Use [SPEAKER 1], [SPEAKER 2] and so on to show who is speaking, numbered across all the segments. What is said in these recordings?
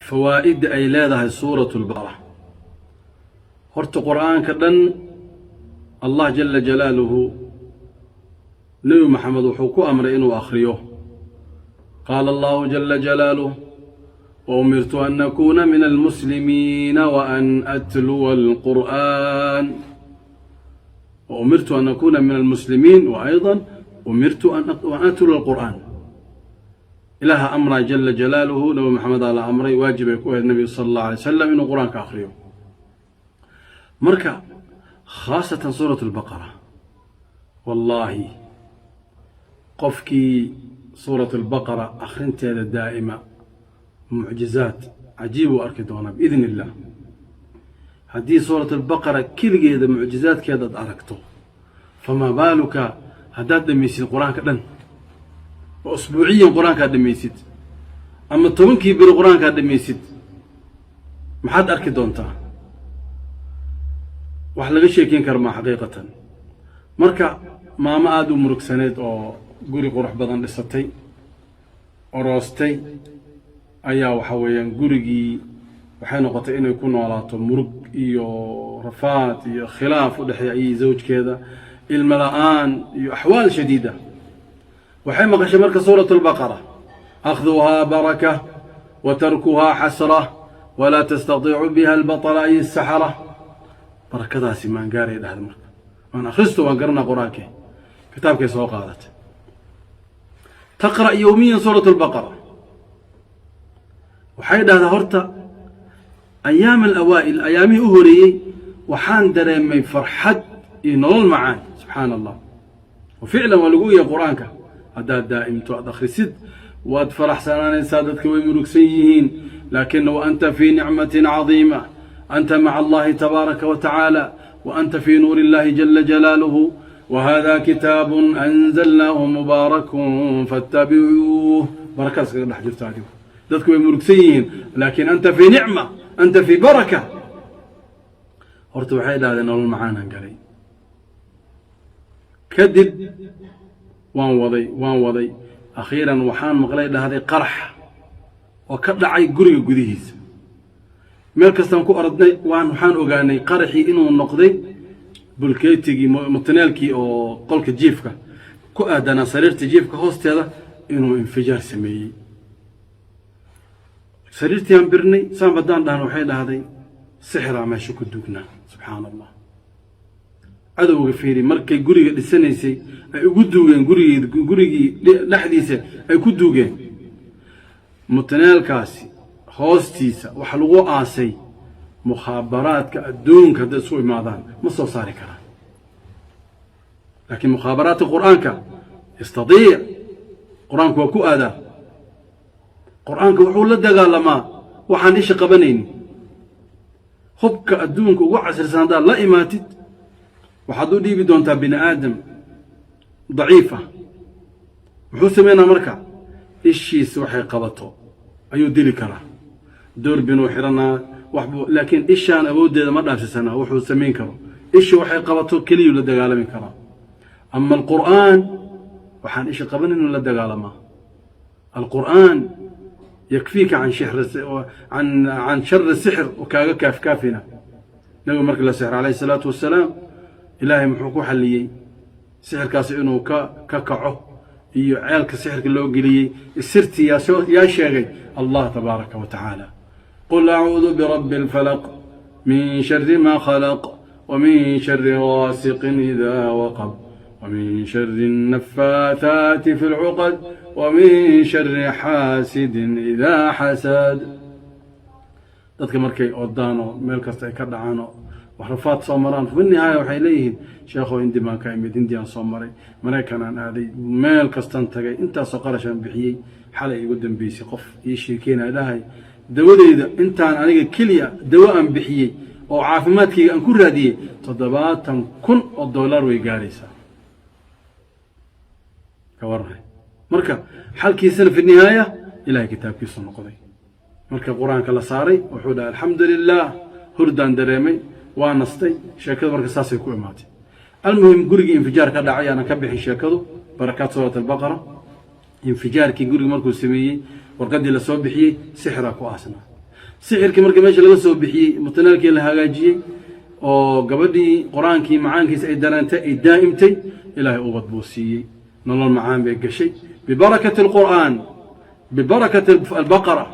[SPEAKER 1] Fawaa'idda ay leedahay Suurat Lbaqara. Horta Qur-aanka dhan Allah jala jalaaluhu Nebi Maxamed wuxuu ku amray inuu akhriyo. Qaala Allahu jala jalaaluh: "وأمرت أن أكون من المسلمين وأن أتلو القرآن". وأمرت أن أكون من المسلمين وأيضا أمرت أن أتلو القرآن. Ilaaha amraa jala jalaaluhu, Nabi Maxamed aa la amray, waajib ay ku ahayd Nabiga sala Allahu alay wasalam inuu Qur-aanka akhriyo. Marka khaasatan Suurat Albaqara, wallaahi qofkii Suurat Albaqara akhrinteeda daa'ima, mucjizaad cajiib uu arki doonaa biidn illah. Haddii Suurat Albaqara keligeeda mucjizaadkeeda ad aragto, famaa baaluka haddaad dhamaysid Qur-aanka dhan oo usbuuciyan Qur-aankaad dhamaysid ama 10-kii beri Qur-aankaad dhamaysid, maxaad arki doontaa? Wax laga sheekeyn kara maa xaqiiqatan. Marka maamo aada u murugsaneed oo guri qurux badan dhisatay, oroostay, ayaa waxa weeyaan gurigii waxay noqotay inay ku noolaato murug iyo rafaad iyo khilaaf u dhexeeya ayay zawjkeeda, ilmo la-aan iyo axwaal shadiida. Waxay maqashay marka Suurat Albaqara: "أخذها بركة وتركها حسرة ولا تستطيع بها البطل أي السحرة". Barakadaasi maan gaaray, dhahda. Marka waan akhristo, waan garanaa Qur-aankee. Kitaabkay soo qaadatay, تقرأ يوميا سورة البقرة. Waxay dhahdaa: horta أيام الأوائل, ayaamihii u horeeyey, waxaan dareemay farxad iyo nolol macaan. Subxaana Allah, wa ficlan waa lagu yahay Qur-aanka haddaad daa'imto, aad akhrisid, waad faraxsanaanaysaa. Dadka way murugsan yihiin, laakin وأنت في نعمة عظيمة، أنت مع الله تبارك وتعالى وأنت في نور الله جل جلاله. وهذا كتاب أنزلناه مبارك فاتبعوه. Barakadas kaga dhex jirto adigu. Dadku way murugsan yihiin, laakiin أنت في نعمة، أنت في بركة. Horta waxay dhahdeen nolol macaanaan galay. Kadib waan waday, waan waday. Akhiiran waxaan maqlay, dhahday, qarax oo ka dhacay guriga gudihiisa. Meel kastaan ku orodnay, waxaan ogaanay qaraxii inuu noqday bulkeetigii, mutaneelkii oo qolka jiifka ku aadanaa, sariirta jiifka hoosteeda inuu infijaar sameeyey. Sariirtii aan birnay saan baddaan dhahna, waxay dhahday, sixiraa meesha ku duugnaa. Subxaana Allah, cadowga fiiri, markay guriga dhisanaysay ay ugu duugeen gurigii, gurigii dhexdiisa ay ku duugeen mutaneelkaasi hoostiisa. Waxa lagu aasay mukhaabaraadka adduunka hadday isu imaadaan ma soo saari karaan, laakiin mukhaabaraadka Qur-aanka يستطيع. Qur-aanku waa ku aadaa. Qur-aanka wuxuu la dagaalamaa waxaan isha qabanaynin. Hubka adduunka ugu casrisan haddaad la imaatid, waxaad u dhiibi doontaa bini aadam daciif ah. Muxuu sameynaa marka? Ishiisa waxay qabato ayuu dili karaa, doorbinuu xiranaa waxbuu, laakiin ishaan awooddeeda ma dhaafsisanaa. Wuxuu samayn karo, isha waxay qabato keliyuu la dagaalami karaa. أما القرآن, waxaan isha qaban inuu la dagaalamaa. القرآن يكفيك عن شر السحر oo kaaga kaafkaafina. Nabigu markii la sixro calayhi salaatu wasalaam, Ilaahay muxuu ku xalliyey sixirkaasi inuu ka kaco iyo ceelka sixirka loo geliyey? Sirtii yaa sheegay? Allah tabaaraka wa tacaala: "قل أعوذ برب الفلق، من شر ما خلق، ومن شر غاسق إذا وقب، ومن شر النفاثات في العقد، ومن شر حاسد إذا حسد". Dadka markay ordaan oo meel kasta ay ka dhacaan oo waxrafaad soo maraan, fi nihaaya waxay leeyihiin: "Sheekhow, Hindi baan ka imid, Hindiyaan soo maray, Maraykan aan aaday, meel kastan tagay, intaasoo qarashaan bixiyey." Xalay igu dambeysay qof ii sheekeynaya, dhahay: "Dawadeyda intaan aniga keliya dawo aan bixiyey oo caafimaadkayga aan ku raadiyey $70,000 way gaaraysaa." Ka warray marka, xalkiisana fi nihaaya Ilahay kitaabkiisu noqday. Marka Qur-aanka la saaray, wuxuu dhahay: "Alxamdu lilah, hurdaan dareemay, waa nastay." Sheekadu marka saasay ku imaatay. Almuhim, gurigii infijaar ka dhacay, aanan ka bixin sheekadu, barakaat Suurat Albaqara. Infijaarkii guriga markuu sameeyey, warqaddii lasoo bixiyey, sixiraa ku aasnaa. Sixirkii markii meesha laga soo bixiyey, mutanaalkii la hagaajiyey oo gabadhii Qur-aankii macaankiisa ay dareentay, ay daa'imtay, Ilaahay ubad buu siiyey, nolol macaan bay gashay bibarakati alqur'aan, bibarakati albaqara.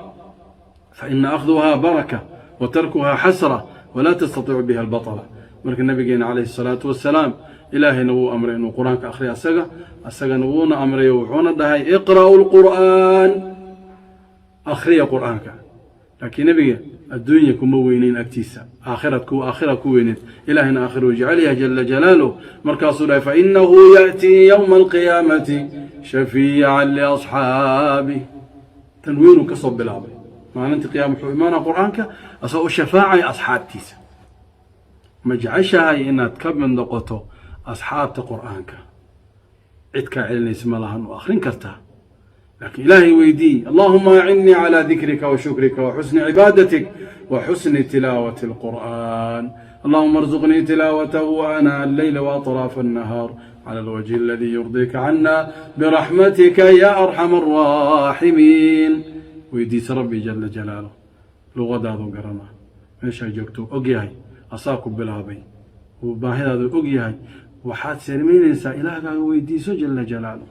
[SPEAKER 1] Faina akhduhaa baraka wa tarkuhaa xasra walaa tastatiicu biha albatala. Marka nabigeena calayhi salaatu wasalaam, Ilaahayna wuu amray inuu Qur-aanka akhriyo, asagana wuuna amray, wuxuuna dhahay: "Iqra'u lqur'aan", akhriya Qur'aanka. Laakiin nebiga adduunya kuma weyneyn agtiisa, aakhirad ku aakhira ku weyneyn. Ilaahayna aakhiruu jecel yahay jala jalaaluh. Markaasuu dhahay: "Fainahu ya'tii yowma alqiyaamati shafiican liasxaabih." Tanwiinuu ka soo bilaabay. Maalinta qiyama wuxuu imaanaa Qur-aanka asagoo u shafaacaya asxaabtiisa. Ma jeceshahay inaad ka mid noqoto asxaabta Qur-aanka? Cid kaa celinaysa ma lahan, oo akhrin kartaa, laakiin Ilaahay weydii: "Allahuma acinnii calaa dikrika wa shukrika wa xusni cibaadatik wa xusni tilaawati alqur'an. Allahuma arzuqnii tilaawatahu aanaa alleyla waaطraafa annahaar cala alwajhi aladii yurdiika cana biraxmatika ya arxama araaximiin." Weydiisa Rabbi jala jalaaluh. Luqadaadu garana, meeshaa joogto og yahay, asaa ku bilaabay, uu baahidaadu og yahay. Waxaad samaynaysaa, Ilaahgaaga weydiiso jala jalaaluh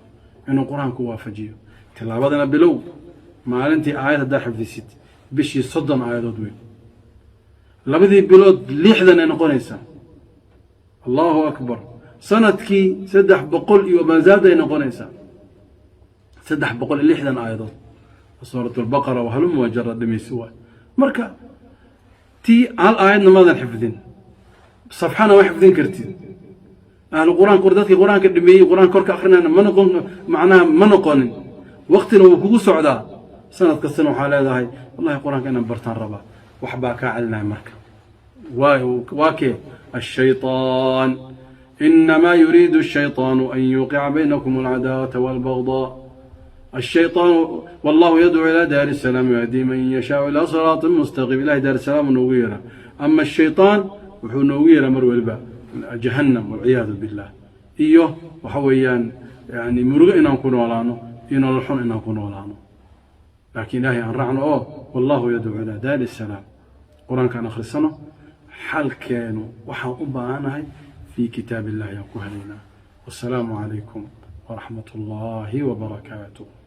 [SPEAKER 1] inuu Qur-aanku waafajiyo. Tilaabadana bilow. Maalintii aayad haddaa xifdisid, bishii 30 aayadood weyn, labadii bilood 60 ay noqonaysaa. Allahu akbar! Sanadkii 300 iyo maazaad ay noqonaysaa, 360 aayadood. Suurat Albaqara wahaluma wajara dhimaysi waay. Marka tii hal aayadna maadan xifdin, safxana ma xifdin kartid. Ahlu Qur-aanka, dadkii Qur-aanka dhameeyey, Qur-aanka korka akrinayna ma noqon, macnaha ma noqonin. Waqtina wuu kugu socdaa. Sanad kastana waxaa leedahay: "Wallahi, Qur-aanka inaan bartaan rabaa." Wax baa kaa celinaya. Marka waa kee? الshayطaan. Inamaa yuriidu الshayطaanu an yuuqica baynakum alcadaawata wاlbagضاء. الshayطaanu wallahu yadcuu ilى daari الsalaam ويهدي man yashaau ilى siraaطi mustaqiim. Ilahay daar salaam noogu yeeraa, ama الshayطaan wuxuu noogu yeeraa mar waliba jahannam, walciyaadu billah. Iyo waxa weeyaan, yani murugo inaan ku noolaano iyo nolol xun inaan ku noolaano. Laakiin Ilahay aan raacno oo wallahu yadcuu ilaa daari salaam. Qur-aanka aan akhrisano. Xalkeenu waxaan u baahanahay fii kitaab illahi aan ku helaynaa. Wasalaamu calaykum waraxmat ullaahi wabarakaatuh.